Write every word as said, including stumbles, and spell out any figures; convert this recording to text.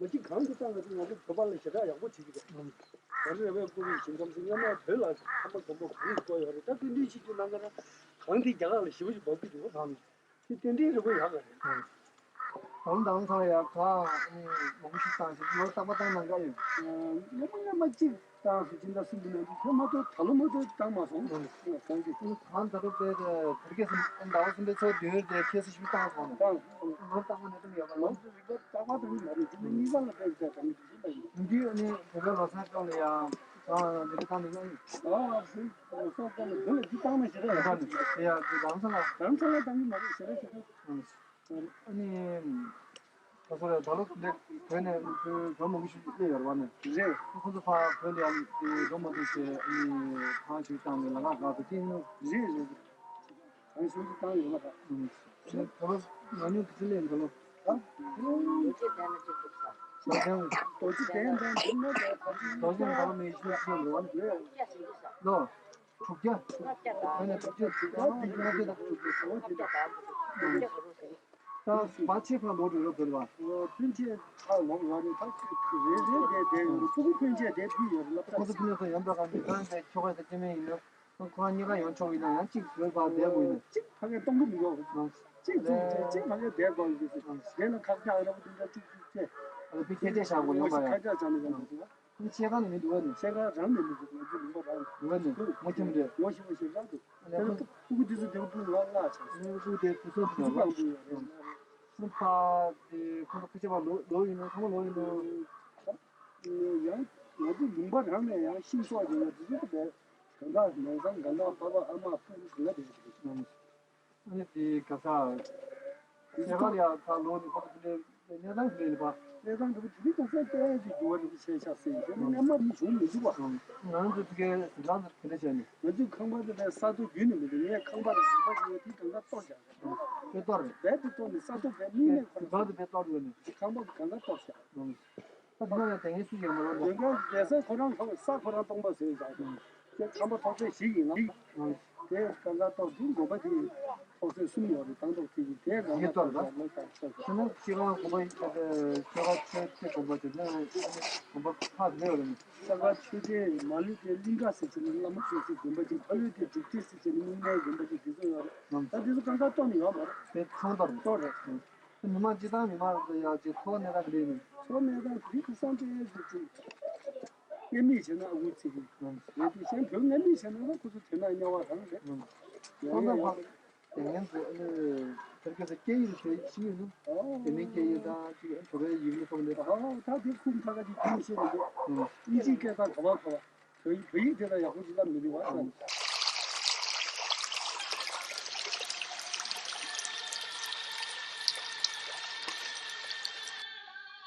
མ་གཅིག་གང་དུ་བཏང་བ་དེ་ང་ཚོ་བོད་པ་ལ་ཞེ་དྲག་ཡག་པོ་བྱེད་ཀྱི་རེད། ད་རེས་རེ་བའི་སྐུ་རིམ་ཞིང་ཁམས་སུ་སྔོན་མ་བོད་ལ་ཁམས་པ་མགོན་པོ་གང་ཡིན་སྐོར་ཡོད་རེད། ད་སྐུ་མདུན་ཆིག་བརྒྱ་ནང་ག་ན་གང་དེ་རྒྱ་གར་ལ་ཞེ་པོ་ཞིག་འབབ་ཀྱི་འདུག་ག་དེ་རྟེན་འབྲེལ་རེ་བ་ཡག་ག་རེད། ད་ལོ་ཟླ་བ་ཚང་ལ་ཡང་གང་མང་པོ་ཞིག་བཏང་ཞིག་ལོ་རྟག་པར་བཏང་གནང་ག་ཡོད། སྔོན་མ་སྔོན་མ་གཅིག་བཏང་སོང་། སྤྱི་ཟླ་གསུམ་གྱི་ནང་དུ་ཁྱོད་མ་གཏོགས་ད་ལོ་མ་གཏོགས་བཏང་མ་སོང་། གང་གི་གང་ད་ལོ་དཔེ་དེ་དེ་གས་ཟླ་བ་གསུམ་པའི་ཚོ་བདུན་དེ་ཁྱེད་སུ་ཞིག་བཏང་སོང་ནས་བཏང་སོང་། ལོ་རྟག་པར་གནས་སྟངས་ཡོད་པ་ལོ། རྟག་པར་བཏང་གི་མ་རེད། སྤྱི་ཟླ་གཉིས་པ་ལ་དཔེ་དེ་བཏང་གི་འདུག་ཟེར་ལ་ཡིན། འདི་ནི་བོད་པའི་ལོ་གསར་སྐབས་ལ་ཡང་གང་ལ་འདི་ག་བཏང་ནས་ཡང་ཡིན། ཨ་ཨ་བོད་ལོ་གསར་སྐབས་ལ་བོད་ལ་འདི་བཏང་ན་ཞེ་དྲག་ཡག་པོ་འདུག་དེ་ཡང་དེ་རང་ས་ལ་རང་ས་ལ་བཏང་གི་མ་རེད། ཞེ་དྲག་ཞེ་དྲག་ཨ་ནི། ད་སོ་རེ་ད་ལོ་འདི་བོད་ནས་བོད་མང་པོ་ཞིག་སླེབས་ཡོད་རེད་བ་ནི། རེད། ཁོ་ཚོ་ཕར་བོད་ལ་ཡང་འགྲོ་མ་ཐུབ་ཚེ་ཨ་ནི་ཐང་ཞིག་བཏང་ནས་ལ་ཁག་དགའ་ཐུབ་ཀྱི་ཡིན་ནོ། རེད་རེད་རེད། གང་བྱུང་ཞིག་བཏང་ཡོད་མ་རེད། ད་ལོ་ཉུང་ཉུང་གི་ཚེ་ལེན་ད་ལོ། ད་རྡོ་རྗེ་གདན་ལ་ཅིག་འདུག་ས། རྡོ་རྗེ་གདན་དང་འདི་ནས་ད་རྡོ་རྗེ་གདན་ད་ལོ་མི་ཤེས་ཤེས་འགྲོ་བ་ནི། ལོ། དྲུག་བརྒྱ། ལྔ་བརྒྱ་དང་། ལྔ་བརྒྱ་དང་དྲུག་བརྒྱ། ལྔ་བརྒྱ་དང་དྲུག་བརྒྱ། ལྔ་བརྒྱ་དང་དྲུག་བརྒྱ། ད་བ་ཆེ་ཕ་ལོ་རེ་རོ་བོད་བ། སྤུན་མཆེད་ཁ་ལོ་ར་ནི་ད་རེ་རེ་བསྡད་བསྡད་ཡོད་རེད། ཕྲུ་གུ་སྤུན་མཆེད་བསྡད་ཕུལ་ཡོད་རེད་ལབ་ཁོ་ཚོ་ཕུ་ནས་ཚོ་ཡོང་འདྲ་ག་འདི་གང་དེ་ཁྱོ་ག་དེ་སྐྱེ་དམན་ཡིན་ན་ཁོ་རང་གཉིས་ཀ་ཡོང་ཆོག་ཡིན་ན་ཡང་གཅིག་བོད་པ་བསྡད་དགོས་ཡིན་ན། གཅིག་ཕ་གིར་གཏོང་གི་མི་འདུག་གཅིག་གཅིག་གཅིག་ཕ་གིར་བསྡད་དགོས་ཡིན་ཟེར། དེ་ལ་ཁག་ཅག་ར་བོ་དེ་འདྲ་བཅུག་བཅུག་བྱས། ཨ་ལ་པི་ཁྱེད་ཅག་བཞག་དགོས་ཡོང་པ་ཡ། ཁག་ཅག་བྱ་ནས་ཡོང་དགོས་འདུག་ཁོང་ཆེ་ཁང་ནས་མི་འདུག་བ་ནི། ཆེ་ཁང་རང་ནས་མི་འདུག་ང་ཚོ་ལུང་པ་རང་ནས། འདུག་བ་ནི་ངོ་ཁྱིམ་རེད། ངོ་ཤེས་པ་ཞིག་རག་འདུག་ཨ་ལས་དེ་ལ་ཁོ་ཕྲུ་གུ་དེ་ཚོ་དེ་ཕྲུ་གུ་ལྔ་ལྔ་ཆགས་སོང་། ཨ་ལས་ཕྲུ་གུ་དེ་ཕྲུ་གུ་ཚོ་ཕྲུ་གུ་ལྔ་ཕྲུ་གུ་ཡོད་རེད། ཁོང་པ་དེ་ཁོང་ཚོ་ཕལ་ཆེ་བ་ལོ་ལོ་ཡིན་ནོ་ཚང་མ་ལོ་ཡིན་ནོ། ཡང་ང་ཚོ་ལུང་པ་རང་ནས་ཡང་ཤིང་སོགས་ཀྱི་ཡོད་དེ་ཚོ་དེ་གང་ག་ནང་ཚང་གང་ག་ཕ་བ་ཨ་མ་ཕྲུ་གུ་གང་ག་དེ་ཚོ་རེད། ཨ་ནི་དེ་ག་ས། དེ་ཚོ་ལས་ཀ་ལ་ཡ་ད་ལོ་ནི་ཁོ་ཚོ་དེ་འདྲའི་གནས་སྟངས་དེ་འདྲ་ཡིན་པ། གནས་སྟངས་འདི་ག་དེ་ག་ས་ལྟ་ཡ་ཅིག་འགྱུར་བ་འདི་ག་ཆེ་ཤག་ཟེར་ཡིན་ནི་སྔ་མ་ནི་བྱུང་མི་འདུག་བ། ང་ཚོ་དེ་གའི་ཟི་ལང་དུ་དེ་འདྲ་བྱས་ནས། ང་ཚོའི་ཁང་པ་དེ་ལས་ས་རྡོ་བརྒྱུད་ནས་མི་འདུག་ངས་ཁང་པ་དང་ཟིན་པ་ཞིག་ཡོད་དེ་གང་ག་གཏོར་བཞག་དེ་གཏོར་རེད། རྦད་དེ་གཏོར་ནས་ས་རྡོ་རྦད་མིག་ནས་ཁོ་ཟི་ལང་དུ་རྦད་གཏོར་འདུག་ནས། ཁང་པ་གང་ག་གཏོར་བཞག་ད་དེ་ན་ཡང་དེ་ངའི་སུ་ཞིག་མ་རོ་འདུག་དེ་ག་རྒྱལ་ས་ཁོ་རང་ཁང་ས་ཁོ་རང་སྟོང་པ་བཟོས་བཞག་དེ་ཁང་པ་ཐོག་ཚད་བཞི་ཡིན་ལ། དེ་གང་ག་གཏོར་དུས་དགོན་པ་དེ་ཐོག་ཚད་གསུམ་ཡོད་རེད། དང་ཐོག་དེ་ཡིན་དེ་གང་ག་གཏོར་བཞག་ལ་གང་ཆགས་ཤེ་ན་ཤེ་ག་དགོན་པ་ཡིན་ཤེ་ག་ཆོས་ཚེ་དགོན་པ་དེ་ནས་དགོན་པ་ཁག་ལེ་ཡོད་རེད། ཤེ་ག་ཆོས་ཚེ་མ་ལུས་དེ་གླིང་ག་ཟེར་ཆེ་ནི་བླ་མ་ཆོས་ཚེ་དགོན་པ་ཅིག་ཕ་ལུས་དེ་སྒྲུབ་ཆེ་ཟེར་ཆེ་ནི་གླིང་གའི་དགོན་པ་ཅིག་དེ་ཚོ་ཡོད་རེད། ད་དེ་ཚོ་གང་ག་གཏོར་ནི་ཡོད་མ་རེད། དེ་ཚོང་དོར་གཏོར་རེད། མི་མང་སྤྱི་བཏང་མི་མང་ལ་ཡག་ཅིག་འཚོ་གནས་སྟངས་འདི་ནི། འཚོ་གནས་སྟངས་འདི་ཁ་སང་དེ་ཅིག་ཅིག་མངལ་མི་བྱས་ན་ཨ་ཁུ་ཚིག་གི་ཡོད་དུས་གཞན་བོད་མངལ་མི་བྱས་ན་ཁོ་ཚོ་དེ་ན་དམྱལ་བ་རང་རེད། ཡང་ཡང་ཡང་། དེ་ངན་དུ་ཨ་ནི་དེར་སྐད་ཆ་སྐད་ཡིག་རེད་ཤེས་ཡོད་ནམ། དེ་མིན་སྐད་ཡིག་དང་ཅིག་བོད་པའི་ཡིག་མི་ཐོག་ནས། ཨ་ད་དེ་ཁུངས་ཁ་ཁ་ཅིག་ཁྱོད་ཤེས་མི་འདུག་ཨིན་ཇིའི་སྐད་དང་ག་བ་ག་བ། བོད་ཡིག་བོད་ཡིག་དེ་ལ་ཡག་པོ་ཞིག་བསླབ་མི་འདུག་བ།